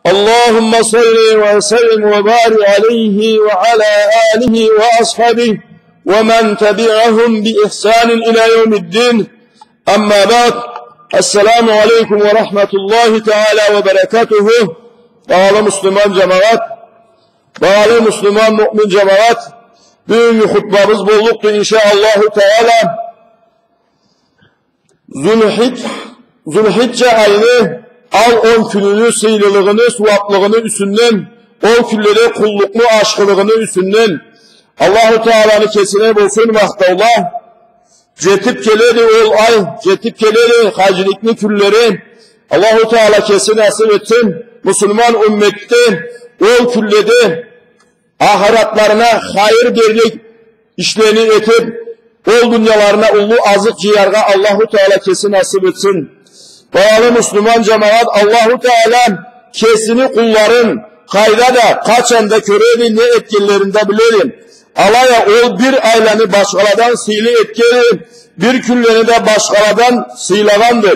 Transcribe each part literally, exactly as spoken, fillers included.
اللهم صل وسلم وبارك عليه وعلى آله وأصحابه ومن تبعهم بإحسان إلى يوم الدين. أما بعد، السلام عليكم ورحمة الله تعالى وبركاته. Багъалы муслиман джамагъат, багъалы муслиман муъмин джамагъат, бюгюннгю хутбабыз боллукъду, иншаАллаху Таала, Зулхидж-, Зулхиджа айны ал он кюнюню сыйлылыгъыны, сууаблыгъыны юсюнден, ол кюнледе къуллукъну ашхылыгъыны юсюнден. Аллаху Тааланы кесине болсун махтаула. Джетиб келеди ол ай, джетиб келеди хаджиликни кюнлери. Аллаху Таала кеси насыб этсин, муслиман умметде ол кюнледе ахыратларына хайыр берлик ишлени этиб, ол дунияларына уллу азыкъ джыяргъа Аллаху Таала кеси насыб этсин. Багъалы муслиман джамагъат, Аллаху Таала кесини къулларын къайда да, къачан да кёреди, не этгенлерин да биледи. Алай а ол бир айланы башхаладан сыйлы этгенди, бир кюнлени да башхаладан сыйлагъанды.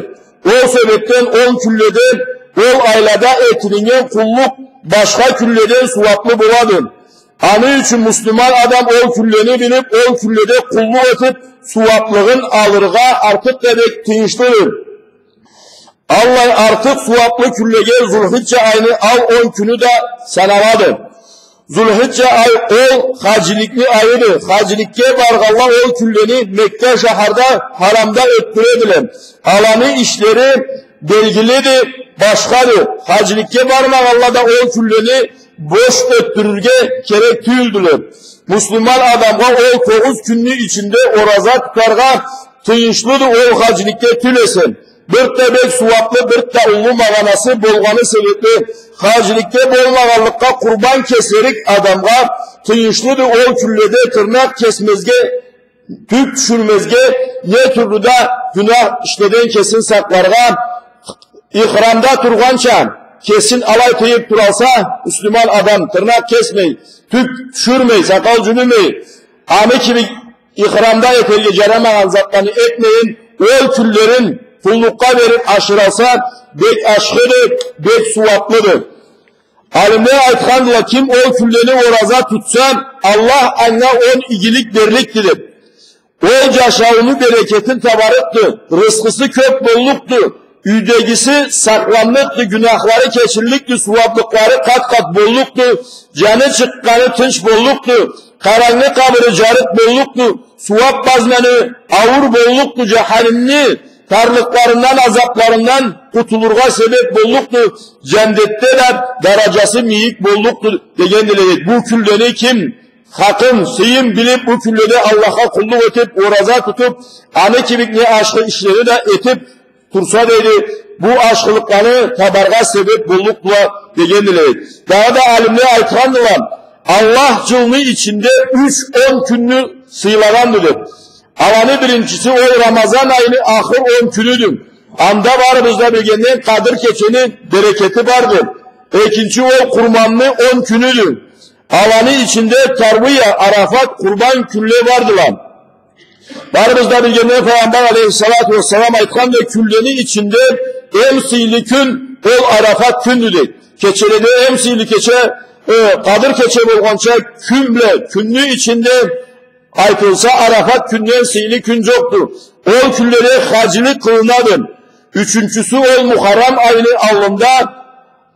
Ол себебден ол кюнледе, ол айлада этилиннген къуллукъ башха кюнледен сууаблы болады. Аны ючюн муслиман адам ол кюнлени билиб, ол кюнледе къуллукъ этиб, сууаблыгъын алыргъа артыкъ да бек тыйыншлыды. Аллай артыкъ сууаблы кюнлеге Зулхиджа айны ал он кюню да саналады. Зулхиджа ай ол хаджиликни айыды. Хаджиликге баргъанла ол кюнлени Мекка шахарда харамда ётдюредиле. Аланы ишлери белгилиди, башхады. Хаджиликге бармагъанла да ол кюнлени бош ётдюрюрге керек тюйюлдюле. Муслиман адамгъа ол тогъуз кюнню ичинде ораза тутаргъа тыйыншлыды, ол хаджиликге тюл эсе. Бир да бек сууаблы, бир да уллу магъанасы болгъаны себебли, хаджиликде болмагъанлыкъгъа къурбан кесерик адамгъа тыйыншлыды ол кюнледе тырнакъ кесмезге, тюк тюшюрмезге, не тюрлю да гюнах ишледен кесин сакъларгъа. Ихрамда тургъанча кесин алай тыйыб туралса, муслиман адам тырнакъ кесмей, тюк тюшюрмей, сакъал джюлюмей, аны кибик ихрамда этерге джарамагъан затланы этмейин, ол кюнлерин къуллукъгъа бериб ашыралса, бек ашхыды, бек сууаблыды. Алимле айтхандыла, ким ол кюнлени ораза тутса, Аллах анга он игилик берликди деб. Ол джашаууну берекетин табарыкъды, рысхысы кёб боллукъду, юйдегиси сакъланныкъды, гюнахлары кечилликди, сууаблыкълары къат-къат боллукъду, джаны чыкъгъаны тынч боллукъду, къарангы къабыры джарыкъ боллукъду, сууаб базманы ауур боллукъду, джаханимни тарлыкъларындан, азабларындан къутулургъа себеб боллукъду, джандетде да дараджасы мийик боллукъду, дегендиле. Бу кюнлени ким хакъын, сыйын билиб, бу кюнледе Аллахха къуллукъ этиб, ораза тутуб, аны кибик не ашхы ишлени да этиб турса, дейди, бу ашхылыкъланы табаргъа себеб боллукъдула, дегендиле. Дагъыда алимле айтхандыла, Аллах джылны ичинде юч он кюнню сыйлагъанды деб. Аланы биринчиси ол Рамазан айны ахыр он кюнюдю. Анда барыбыз да билгенден Къадыр кечени берекети барды. Экинчи ол Къурманны он кюнюдю. Аланы ичинде Тарвия, Арафат, Къурбан кюнле бардыла. Барыбыз да билгенден Файгъамбар алейхиссалату уассалам айтханды, кюнлени ичинде эм сыйлы кюн ол Арафат кюндю, дейди. Кечеледе эм сыйлы кече, э, Къадыр кече болгъанча кюн бла, кюнню ичинде айтылса, Арафат кюнден сыйлы кюн джокъду. Ол кюнледе хаджилик къылынады. Ючюнчюсю ол Мухаррам айны аллында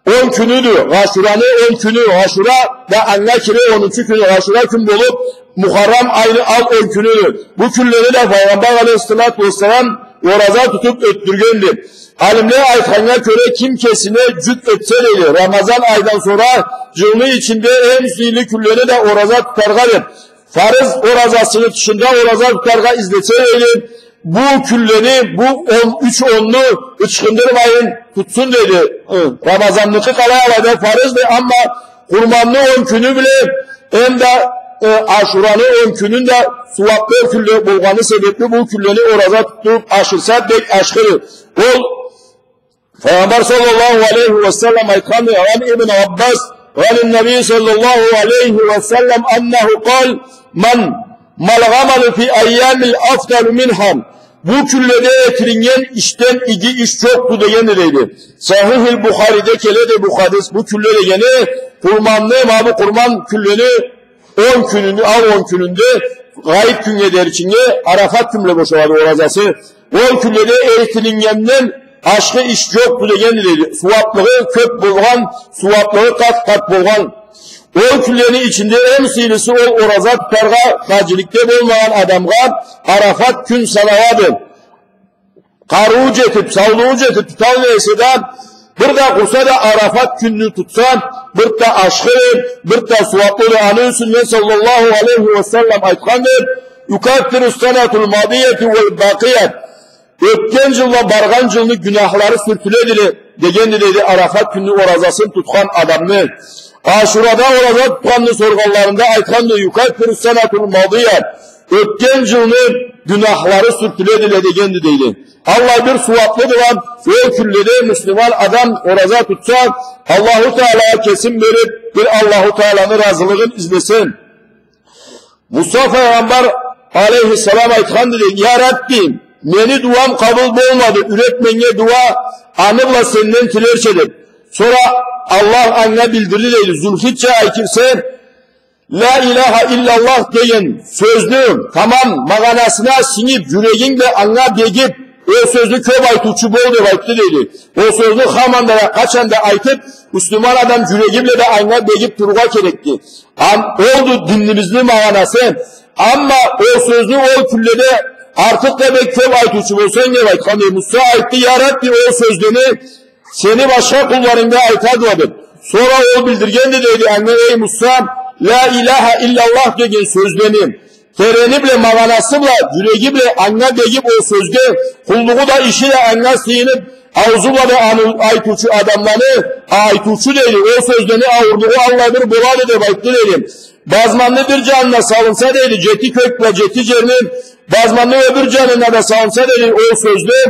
он кюнюдю, Ашураны он кюню, Ашура да анга кире, онунчу кюню, Ашура кюн болуб, Мухаррам айны ал он кюнюдю. Бу кюнлени да Файгъамбар алейхиссалату уассалам ораза тутуб ётдюргенди. Алимле айтханнга кёре, ким кесине джюк этсе, дейди, Рамазан айдан сора джылны ичинде эм сыйлы кюнлени да ораза тутаргъа деб, фарыз оразасыны тышында ораза тутаргъа излесе, дейди, бу кюнлени, бу он, юч онну ычхындырмайын тутсун, дейди. Э, Рамазанныкъы къалай алайда фарызды, амма Къурманны он кюню бла, эм да, э, Ашураны он кюнюн да сууаблы кюнле болгъаны себебли бу кюнлени ораза тутуб ашырса, бек ашхыды. Ол Файгъамбар саллаллаху алейхи ва саллам айтханды, عن ابن عباس عن النبي صلى الله عليه وسلم أنه قال: من، ما العمل في أيام الأفضل منها؟ Бу кюнледе этилиннген ишден иги иш джокъду дегенди, дейди. Сахихил Бухариде келеди бу хадис. Бу кюнле дегени къурманны, ма бу къурман кюнлени он кюнюнде, ал он кюнюнде, гъайыт кюннге деричиннге, Арафат кюн бла бошалады оразасы. Ол кюнледе этилиннгенден ашхы иш джокъду дегенди, дейди. Сууаблыгъы кёб болгъан, сууаблыгъы къат-къат болгъан. Ол кюнлени ичинде эм сыйлысы ол ораза тутаргъа хаджиликде болмагъан адамгъа Арафат кюн саналады. Къарыуу джетиб, саулугъу джетиб, туталмай эсе да, бир да къурса да Арафат кюнню тутса, бир да ашхыды, бир да сууаблыды. Аны юсюнден саллаллаху алейхи ва саллам айтханды: «Юкаффиру санатул мадияти вал бакият». Ётген джыл бла баргъан джылны гюнахлары сюртюледиле, дегенди, дейди, Арафат кюнню оразасын тутхан адамны. Ашурада ораза тутханны соргъанларында айтханды: «Юкаффиру санатул мадия». Ётген джылны гюнахлары сюртюледиле, дегенди, дейди. Аллай бир сууаблыдыла ол кюнледе муслиман адам ораза тутса, Аллаху Таалагъа кесин бериб, бир Аллаху Тааланы разылыгъын излесе. Муса файгъамбар алейхиссалам айтханды, дейди: «Я Рабби, мени дуам къабыл болмады, юрет меннге дуа, аны бла сенден тилерча», деб. Сора Аллах анга билдирди, дейди, Зулхиджа ай кирсе, «Ля иляха илляллах» деген сёзню тамам магъанасына сингиб, джюрегинг бла анга бегиб, ол сёзню кёб айтыучу бол, деб айтды, дейди. Ол сёзню хаманда да, къачан да айтыб, муслиман адам джюреги бла да анга бегиб турургъа керекди. Ам, олду динибизни магъанасы. Амма ол сёзню ол кюнледе артыкъ да бек кёб айтыучу болсанг, деб айтханды. Муса айтды: «Я Рабби, ол сёзлени сени башха къулларынга айтадыла», — деб. Сора ол билдиргенди, дейди, анга: «Эй Муса, ля иляха илляллах деген сёзлени терени бла, магъанасы бла, джюреги бла анга бегиб, ол сёзге къуллугъу да, иши да анга сыйыныб, аузу бла да аны айтыучу адамланы, айтыучу, дейди, ол сёзлени ауурлугъу аллай бир болады», — деб айтды, дейди. Базманны бир джанына салынса, дейди, джети кёк бла джети джерни, базманны ол бир джанына да салынса, дейди, ол сёзле,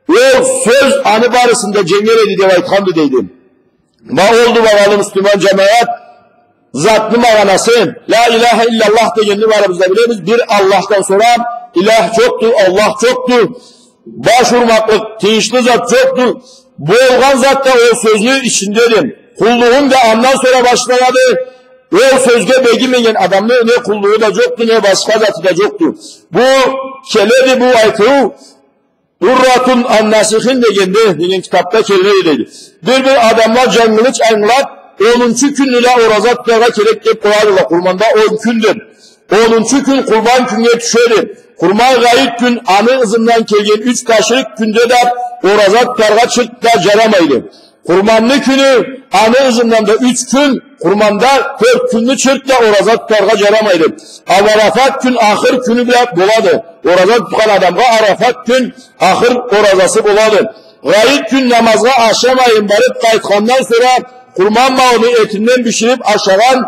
ол сёз аны барысын да дженгер эди, деб айтханды, дейди. Ма олду, багъалы муслиман джамагъат, затны магъанасы. Ля иляха илляллах дегенни барыбыз да билебиз. Бир Аллахдан сора илях джокъду, Аллах джокъду. Баш урмакълыкъ, тыйыншлы зат джокъду. Болгъан зат да ол сёзню ичиндеди. Къуллугъунг да андан сора башланады. Ол сёзге бегимеген адамны не къуллугъу да джокъду, не башха заты да джокъду. Бу келеди, бу айтыу Дурратун ан-Насихин дегенде, деген китабда келеди, дейди. Бир-бир адамла джангылыч ангылаб, онунчу кюнню да ораза тутаргъа керек деб къоядыла, къурманда он кюн деб. Онунчу кюн къурман кюннге тюшеди. Къурман гъайыт кюн, аны ызындан келген юч ташрикъ кюнде да ораза тутаргъа чырт да джарамайды. Къурманны кюню, аны ызындан да юч кюн, къурманда тёрт кюнню чырт да ораза тутаргъа джарамайды. Ал Арафат кюн ахыр кюню бла болады. Ораза тутхан адамгъа Арафат кюн ахыр оразасы болады. Гъайыт кюн намазгъа ашамайын барыб къайтхандан сора къурман малыны этинден бишириб ашагъан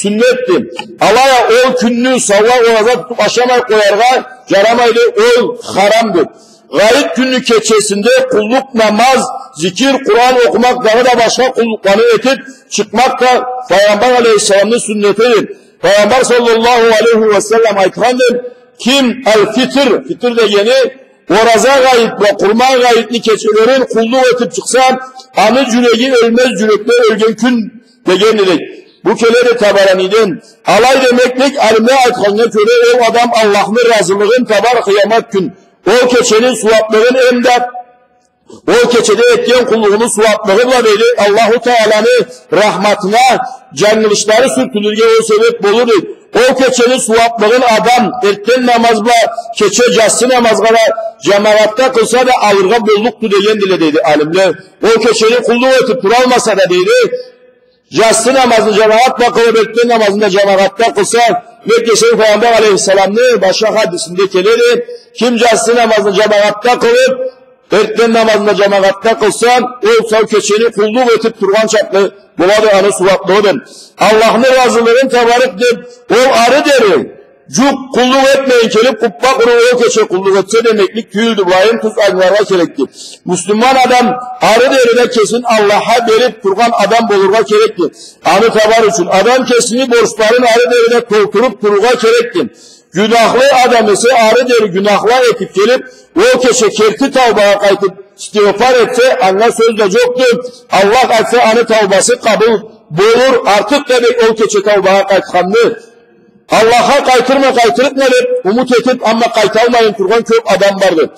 сюннетди. Алай а ол кюнню саулай ораза тутуб ашамай къояргъа джарамайды, ол харамды. Гъайыт кюнню кечесинде къуллукъ, намаз, зикир, Къуран окъумакъ, дагъыда башха къуллукъланы этиб чыкъмакъ да Пайгъамбар алейхиссаламны сюннетиди. Пайгъамбар саллаллаху алейхи ва саллам айтханды: «Ким ал-фитр», фитр дегени ораза гъайыт бла къурман гъайытны кечелерин къуллукъ этиб чыкъса, аны джюреги ёлмез, джюрекле ёлген кюн дегенди, дейди. Бу келеди Табараниден. Алай демеклик, алимле айтханнга кёре, ол адам Аллахны разылыгъын табар къыямат кюн. Ол кечени сууаблыгъын эмда ол кечеде этген къуллугъуну сууаблыгъы бла, дейди, Аллаху Тааланы рахматына джангылычлары сюртюлюрге ол себеб болур, дейди. Ол кечени сууаблыгъын адам эртден намаз бла кече джассы намазгъа да джамагъатда къылса да алыргъа боллукъду дегендиле, дейди, алимле. Ол кечени къуллукъ этиб туралмаса да, дейди, джассы намазны джамагъат бла къылыб, эртден намазны да джамагъатда къылса, нек десенг, Пайгъамбар алейхиссаламны башха хадисинде келеди: «Ким джассы намазны джамагъатда къылыб, эртден намазны да джамагъатда къылса, ол сау кечени къуллукъ этиб тургъан чакълы болады аны сууаблыгъы», — деб. Аллахны разылыгъын табарыкъ деб, ол ары дери джукъ къуллукъ этмейин келиб, къуппа-къуру ол кече къуллукъ этсе демеклик тюйюлдю. Былайын тюз ангыларгъа керекди. Муслиман адам ары дери да кесин Аллахха бериб тургъан адам болургъа керекди. Аны табар ючюн адам кесини борчларын ары дери да толтуруб турургъа керекди. Гюнахлы адам эсе, ары дери гюнахла этип келип, ол кече керти таубагъа къайтып, истигъфар этсе, анга сёз да джокъду. Аллах айтса, аны таубасы къабыл болур, артыкъ да бек ол кече таубагъа къайтханны. Аллахха къайтырма, къайтырыкъма деп умут этип, амма къайталмайын тургъан кёп адам барды.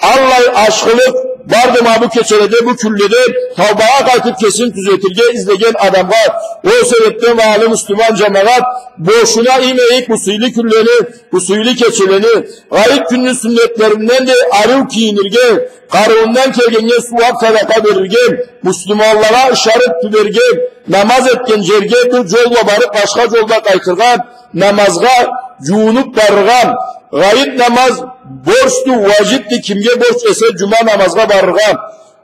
Аллай ашхылыкъ барды ма бу кечеледе, бу кюнледе таубагъа къайтып, кесин тюзетирге излеген адамгъа. Ол себепден, багъалы муслиман джамагъат, бошуна иймейик бу сыйлы кюнлени, бу сыйлы кечелени. Гъайыт кюнню сюннетлеринден да ариу кийинирге, къарыуундан келгеннге сууап садакъа берирге, муслиманлагъа ышарып тюберге, намаз этген джерге бир джол бла барып, башха джол бла къайтыргъа, намазгъа джуунуп барыргъа. Гъайыт намаз борчду, уаджибди, кимге борч эсе, джума намазгъа барыргъа.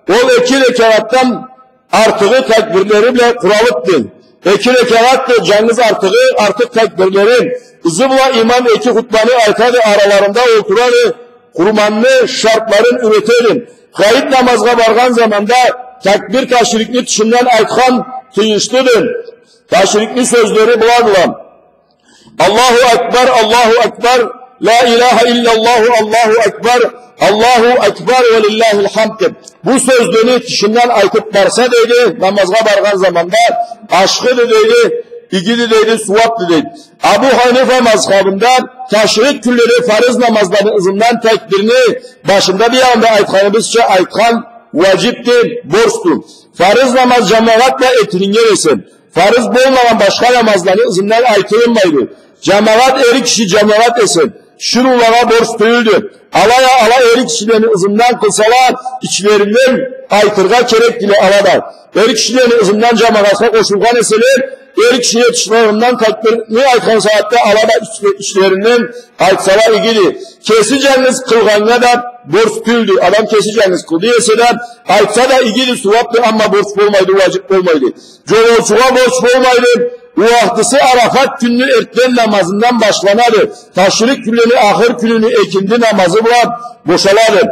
Ол эки рекагъатдан артыгъы такбирлери бла къуралыпды. Эки рекагъатды джангыз артыгъы, артыкъ такбирлери. Ызы бла имам эки хутбаны айтады, араларында олтурады, къурманны шартларын юретеди. Гъайыт намазгъа баргъан заманда такбир ташрикни тышындан айтхан тыйыншлыды. Ташрикни сёзлери быладыла. Аллаху акбар, Аллаху акбар, ла иляха илляллаху, Аллаху акбар, Аллаху акбар ва лиллахил хамд деп. Бу сёзлени тышындан айтып барса, дейди, намазгъа баргъан заманда ашхыды, дейди, игиди, дейди, сууапды, дейди. Абу Ханифа мазхабында ташрик кюнледе фарыз намазланы ызындан такбирни башында, биягъында айтханыбызча, айтхан уаджибди, борчду. Фарыз намаз джамагъат бла этилиннген эсе, фарыз болмагъан башха намазланы ызындан айтылынмайды. Джамагъат, эри киши джамагъат эсе, тиширыулагъа борч тюйюлдю. Алай а ала эри кишилени ызындан къылсала, ичлеринден айтыргъа керекдиле ала да. Эри кишилени ызындан джамагъатха къошулгъан эселе, эри кишиле тышларындан такбирни айтхан сагъатда ала да ичле-, ичлеринден айтсала игиди. Кеси джангыз къылгъаннга да борч тюйюлдю. Адам кеси джангыз къылды эсе да, айтса да игиди, сууапды, амма борч болмайды, уаджиб болмайды. Джолоучугъа борч болмайды. Уахтысы Арафат кюнню эртден намазындан башланады. Ташрик кюнлени ахыр кюнюню экинди намазы бла бошалады.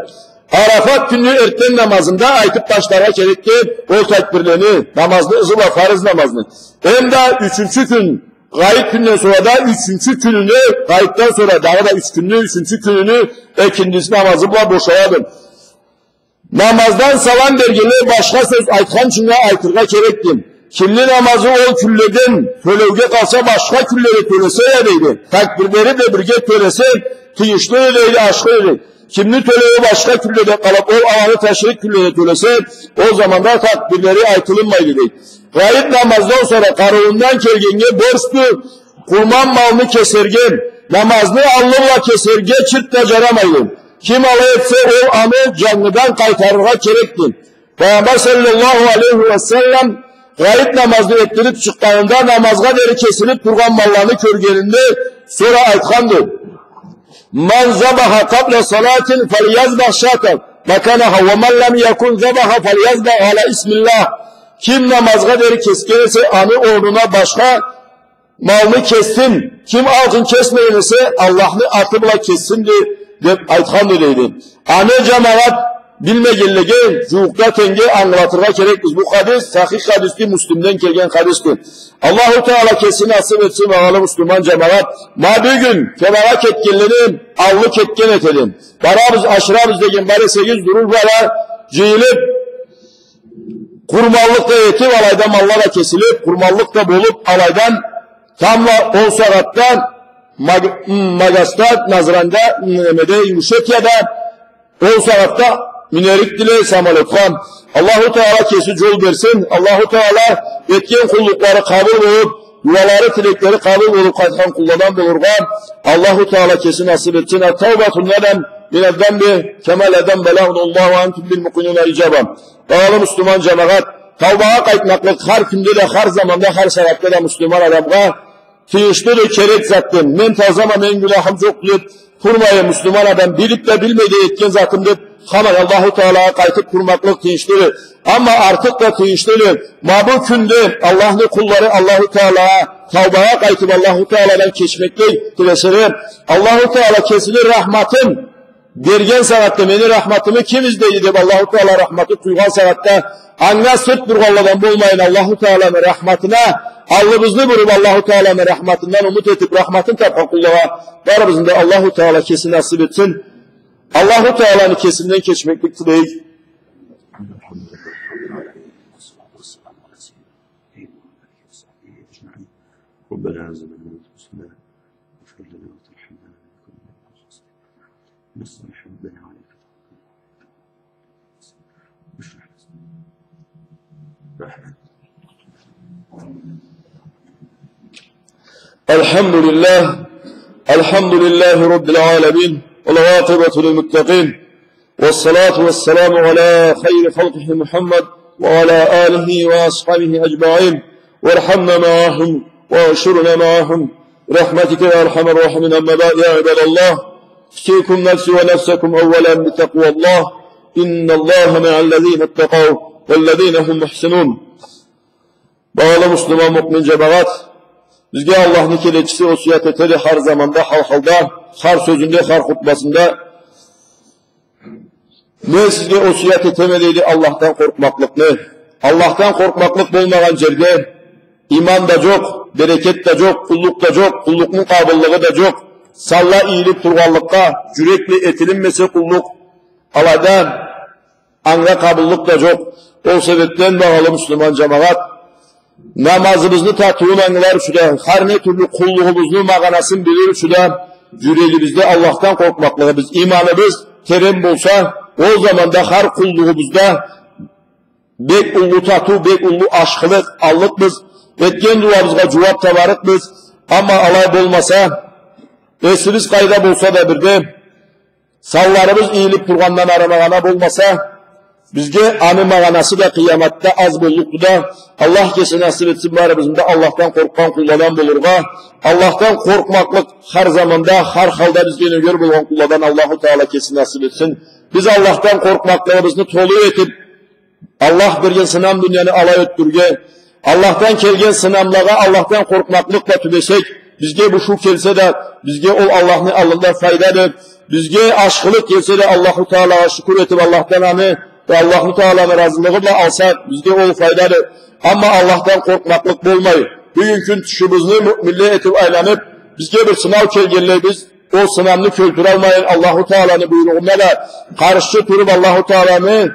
Арафат кюнню эртден намазында айтып башларгъа керекди ол такбирлени, намазны ызы бла, фарыз намазны. Эм да ючюнчю кюн, гъайыт кюнден сора да ючюнчю кюнюню, гъайытдан сора дагъыда юч кюнню ючюнчю кюнюню экиндиси намазы бла бошалады. Намаздан салам бергенлей башха сёз айтханчынга айтыргъа керекди. Кимни намазы ол кюнледен тёлеуге къалса, башха кюнледе тёлесе да, дейди, такбирлери бла бирге тёлесе, тыйыншлыды, дейди, ашхыды, дейди. Кимни тёлеую башха кюнледе къалып, ол аланы ташрик кюнледе тёлесе, ол заманда такбирлери айтылынмайды, дейди. Гъайыт намаздан сора къарыуундан келгеннге борчду, къурман малны кесерге, намазны аллы бла кесерге чырт да джарамайды. Ким алай этсе, ол аны джангыдан къайтарыргъа керекди. Пайгъамбар саллаллаху алейхи ва саллам гъайыт намазны этдирип чыкъгъанында намазгъа дери кесилип тургъан малланы кёргенинде, сора айтханды: «Ман забаха къабла салатин фальязбах шатан маканаха, ва ман лам якун забаха фальязбах аля исмиллях». Ким намазгъа дери кесген эсе, аны орнуна башха малны кессин, ким алкъын кесмеген эсе, Аллахны аты бла кессинди, деп айтханды, дейди. Аны, джамагъат, билмегенлеге джууукъда тенгнге ангылатыргъа керекбиз. Бу хадис сахих хадисди, Муслимден келген хадисди. Аллаху Таала кеси насып этсин, багъалы муслиман джамагъат. Ма бюгюн кебагъа кетгенлени аллы кетген этеди. Барабыз, ашырабыз деген бар эсегиз, дурурбла да джыйылып, къурманлыкъ да этип, алайда малла да кесилип, къурманлыкъ да болуп, алайдан тамбла он сагъатда Маг-, м, Магаста, Назранда, м, немеде, Ингушетияда он сагъатда минерикдиле самолётха. Аллаху Таала кеси джол берсин. Аллаху Таала этген къуллукълары къабыл болуп, дуалары, тилеклери къабыл болуп къайтхан къулладан болургъа Аллаху Таала кеси насып этсин. Ат-таубату миназ-занби кама ла занба лаху, ва антум лил мукъинина иджаба. Багъалы муслиман джамагъат, таубагъа къайтмакълыкъ хар кюнде да, хар заманда, хар сагъатда да муслиман адамгъа тыйыншлыды, керек затды. Мен тазама, мен гюнахым джокъду деп турмайын муслиман адам, билип да, билмей да этген затым деп, хаман Аллаху Таалагъа къайтып турмакълыкъ тыйыншлыды. Амма артыкъ да тыйыншлыды ма бу кюнде Аллахны къуллары Аллаху Таалагъа таубагъа къайтып, Аллаху Тааладан кечмеклик тилеселе, Аллаху Таала кесини рахматын берген сагъатда, мени рахматымы ким излейди деп, Аллаху Таала рахматы къуйгъан сагъатда, анга сырт бургъанладан болмайын, Аллаху Тааланы рахматына аллыбызны буруп, Аллаху Тааланы рахматындан умут этип, рахматын тапхан къуллагъа барыбызны да Аллаху Таала кеси насып этсин. Аллаху Тааланы кесинден кечмеклик тилейик. ربنا ظلمنا أنفسنا، فاغفر لنا وترحمنا لنكن من الخاسرين. نصر حبنا عليك. الحمد لله. الحمد لله رب العالمين. والعاقبة للمتقين. والصلاة والسلام على خير خلقه محمد وعلى آله وأصحابه أجمعين. وارحمنا معهم وأحشرنا معهم برحمتك يا أرحم الراحمين. أما بعد، يا عباد الله، أوصيكم نفسي ونفسكم أولا بتقوى الله. إن الله مع الذين اتقوا والذين هم محسنون. Багъалы муслиман, муъмин джамагъат, бизге Аллахны келечиси осият этеди хар заманда, хар халда, хар сёзюнде, хар хутбасында. Мен сизге осият этеме, дейди, Аллахдан къоркъмакълыкъны. Аллахдан къоркъмакълыкъ болмагъан джерде иман да джокъ, берекет да джокъ, къуллукъ да джокъ, къуллукъну къабыллыгъы да джокъ. Санла ийилип тургъанлыкъгъа, джюрек бла этилинмесе къуллукъ, алайда анга къабыллыкъ да джокъ. Ол себепден, багъалы муслиман джамагъат, намазыбызны татыуун ангылар ючюн да, хар не тюрлю къуллугъубузну магъанасын билир ючюн да, джюрегибизде Аллахдан къоркъмакълыгъыбыз, иманыбыз терен болса, ол заманда хар къуллугъубузда бек уллу татыу, бек уллу ашхылыкъ аллыкъбыз, этген дуабызгъа джууап табарыкъбыз. Амма алай болмаса, эсибиз къайда болса да бирде, санларыбыз ийилип тургъандан ары магъана болмаса, бизге аны магъанасы да къыяматда аз боллукъду да, Аллах кеси насып этсин барыбызны да Аллахдан къоркъгъан къулладан болургъа. Аллахдан къоркъмакълыкъ хар заманда, хар халда бизге нёгер болгъан къулладан Аллаху Таала кеси насып этсин. Биз Аллахдан къоркъмакълыгъыбызны толу этип, Аллах берген сынам дунияны алай ётдюрюрге, Аллахдан келген сынамлагъа Аллахдан къоркъмакълыкъ бла тюбесек, бизге бушуу келсе да, бизге ол Аллахны аллында файдады. Бизге ашхылыкъ келсе да, Аллаху Таалагъа шукур этип, Аллахдан аны ва Аллаху Тааланы разылыгъы бла алсакъ, бизге ол файдады. Амма Аллахдан къоркъмакълыкъ болмай, бюгюн кюн тышыбызны муъминле этип айланып, бизге бир сынау келгенлей, биз ол сынамны кёлтюралмайын, Аллаху Тааланы буйругъуна да къаршчы туруп, Аллаху Тааланы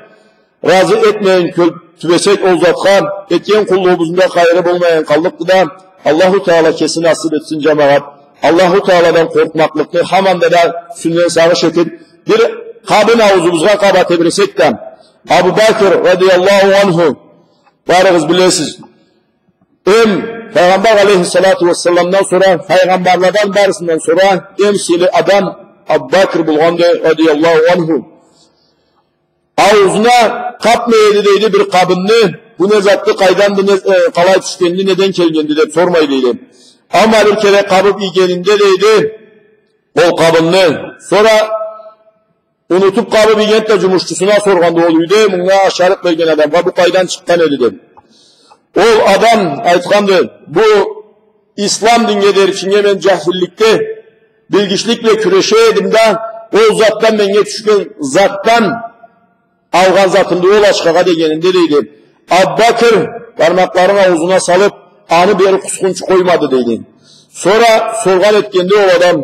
разы этмейин кёл-, тюбесек ол затха, этген къуллугъубузну да хайыры болмайын къаллыкъды да, Аллаху Таала кеси насып этсин, джамагъат. Аллаху Тааладан къоркъмакълыкъны хаманда да юсюнден сагъыш этип, бир къабын аузубузгъа къаба тебресек да, Абу Бакр радияллаху анху, барыгъыз билесиз, эм Пайгъамбар алейхиссалату уассаламдан сора, пайгъамбарладан барысындан сора эм сыйлы адам Абу Бакр болгъанды, радияллаху анху. Аузуна къабмай эди, дейди, бир къабынны, бу не затды, къайданды, не, э, къалай тюшгенди, неден келгенди деп сормай, дейди. Амма бир кере къабып ийгенинде, дейди, ол къабынны, сора унутуп къабып ийгенди да, джумушчусуна соргъанды ол юйде, мынга ашарыкъ берген адамгъа, бу къайдан чыкъгъан эди деп. Ол адам айтханды, бу ислам динге деричинге мен джахилликде, билгичлик бла кюреше эдим да, ол затдан, меннге тюшген затдан алгъан затымды ол ашхагъа дегенинде, дейди, Абу Бакр бармакъларын аузуна салып, аны бери къусхунчу къоймады, дейди. Сора соргъан этгенди ол адам,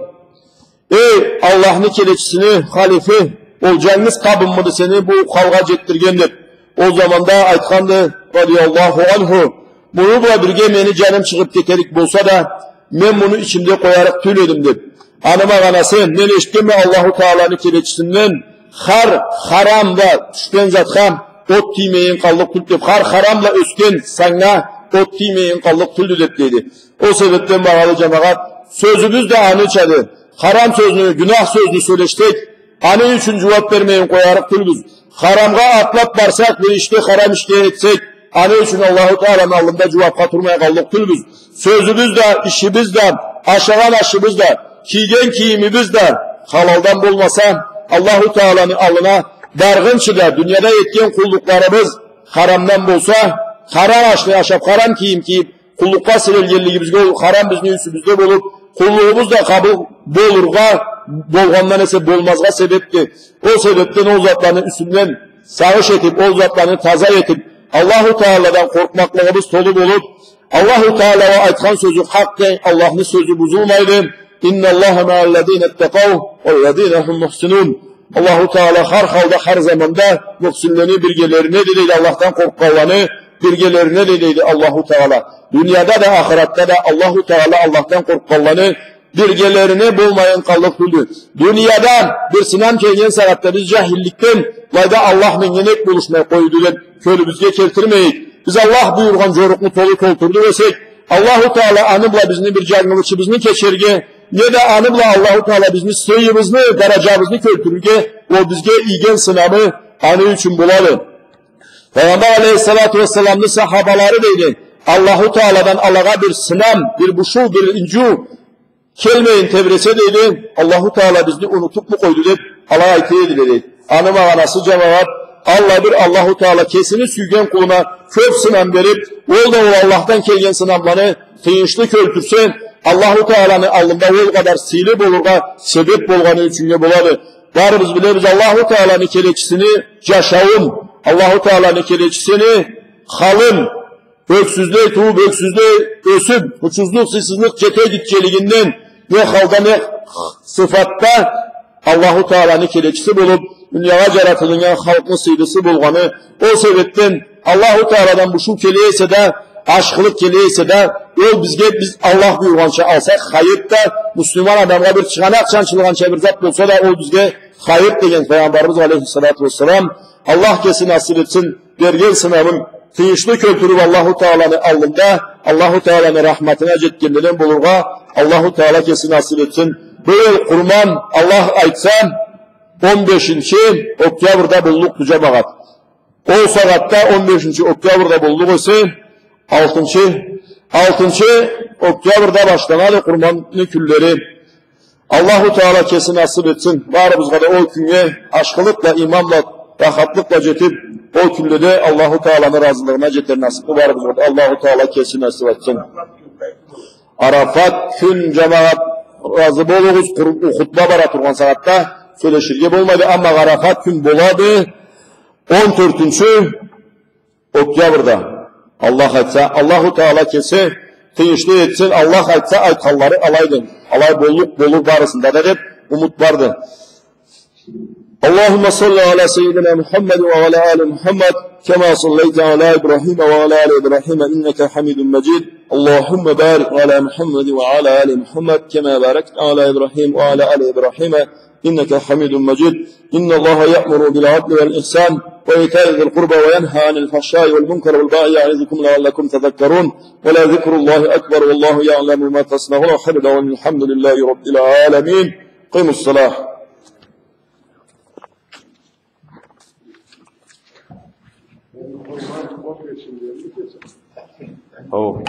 эй, Аллахны келечисини халифи, ол джангыз къабынмыды сени бу халгъа джетдирген деп. Ол заманда айтханды, радияллаху анху, муну бла бирге мени джаным чыгъып кетерик болса да, мен муну ичимде къоярыкъ тюл эдим деп. Аны магъанасы, мен эшитгенме Аллаху Тааланы келечисинден, хар харам бла тюшген затха от тиймейин къаллыкъ тюлдю деп, хар харам бла ёсген саннга от тиймейин къаллыкъ тюлдю деп, дейди. Ол себепден, багъалы джамагъат, сёзюбюз да анычады. Харам сёзню, гюнах сёзню сёлешсек, аны ючюн джууап бермейин къоярыкъ тюлбюз. Харамгъа атлап барсакъ, бир ишде харам ишге этсек, аны ючюн Аллаху Тааланы аллында джууапха турмай къаллыкъ тюлбюз. Сёзюбюз да, ишибиз да, ашагъан ашыбыз да, кийген кийимибиз да халалдан болмаса, Аллаху Тааланы аллына баргъынчы да, дунияда этген къуллукъларыбыз харамдан болса, харам ашны ашап, харам кийим кийип, къуллукъгъа сирелгенлигибизге ол харам бизни юсюбюзде болуп, къуллугъубуз да къабыл болургъа, болгъандан эсе болмазгъа себепди. Ол себепден ол затланы юсюнден сагъыш этип, ол затланы таза этип, Аллаху Тааладан къоркъмакълыгъыбыз толу болуп, Аллаху Тааля айтхан сёзю хакъды, Аллахны сёзю бузулмайды. إن الله مع الذين اتقوا والذين هم محسنون. Аллаху Тааля хар халда, хар заманда мухсинлени биргелеринеди, дейди, Аллахдан къоркъгъанланы биргелеринеди, дейди Аллаху Тааля. Дунияда да, ахыратда да Аллаху Тааля Аллахдан къоркъгъанланы биргелерине болмайын къаллыкъ тюлдю. Дунияда бир сынам келген сагъатда биз джахилликден, былайда Аллах меннге нек болушмай къойду деп, кёлюбюзге келтирмейик. Биз Аллах буюргъан джорукъну толу толтурду десек, Аллаху Тааля аны бла бизни бир джангылычыбызны кечерге, неда аны бла Аллаху Тааля бизни сыйыбызны, дараджабызны кёлтюрюрге, ол бизге ийген сынамы аны ючюн болады. Пайгъамбар алейхиссалату уассаламны сахабалары, дейди, Аллаху Таалядан алагъа бир сынам, бир бушуу, бир инджиу келмейин тебресе, дейди, Аллаху Тааля бизни унутупму къойду деп, ала айта эдиле, дейди. Аны магъанасы, джамагъат, Аллах бир, Аллаху Тааля кесини сюйген къулуна кёп сынам берип, ол да ол Аллахдан келген сынамланы тыйыншлы кёлтюрсе, Аллаху Тааляны аллында ол къадар сыйлы болургъа себеп болгъаны ючюннге болады. Барыбыз билебиз Аллаху Тааляны келечисини джашауун, Аллаху Тааляны келечисини халын, ёксюзлей тууб, ёксюзлей ёсюб, учузлукъ, сыйсызлыкъ джете гитчелигинден не халда, не сыфатда Аллаху Тааляны келечиси болуб, дуниягъа джаратылыннган халкъны сыйлысы болгъаны, ол себебден Аллаху Таалядан бушуу келе эсе да, ашхылыкъ келе эсе да, ол бизге, биз Аллах буюргъанча алсакъ, хайыр да, муслиман адамгъа бир чыгъанакъ чанчылгъанча бир зат болса да, ол бизге хайыр деген Пайгъамбарыбыз алейхиссалату уассалам, Аллах кеси насыб этсин, берген сынамын тыйыншлы кёлтюрюб Аллаху Тааляны аллында, Аллаху Тааляны рахматына джетгенледен болургъа Аллаху Тааля кеси насыб этсин. Быйыл къурман, Аллах айтса, он бешинчи октябрда боллукъду, джамагъат. Ол сагъатда он бешинчи октябрда боллукъ эсе, алтынчы, алтынчы октябрда башланады къурманны кюнлери. Аллаху Тааля кеси насыб этсин барыбызгъа да ол кюннге ашхылыкъ бла, иман бла, рахатлыкъ бла джетиб, ол кюнледе Аллаху Тааляны разылыгъына джетер насыбны барыбызгъа да Аллаху Тааля кеси насыб этсин. Арафат кюн, джамагъат, разы болугъуз, къур-, хутба бара тургъан сагъатда сёлеширге болмайды, амма Арафат кюн болады, он тёртюнчю октябрда, Аллах айтса, Аллаху Тааля кеси тыйыншлы этсин, Аллах айтса, айтханлары алайды. Алай боллукъ болур барысында да деб умут барды. اللهم صل على سيدنا محمد وعلى آل محمد كما صليت على إبراهيم وعلى آل إبراهيم إنك حميد مجيد. اللهم بارك على محمد وعلى آل محمد كما باركت على إبراهيم وعلى آل إبراهيم إنك حميد مجيد. إن الله يأمر بالعدل والإحسان وإيتاء ذي القربى وينهى عن الفحشاء والمنكر والبغي يعظكم لعلكم تذكرون. ولذكر الله أكبر والله يعلم ما تصنعون. وآخر دعوانا الحمد لله رب العالمين. قيموا الصلاة. أوه.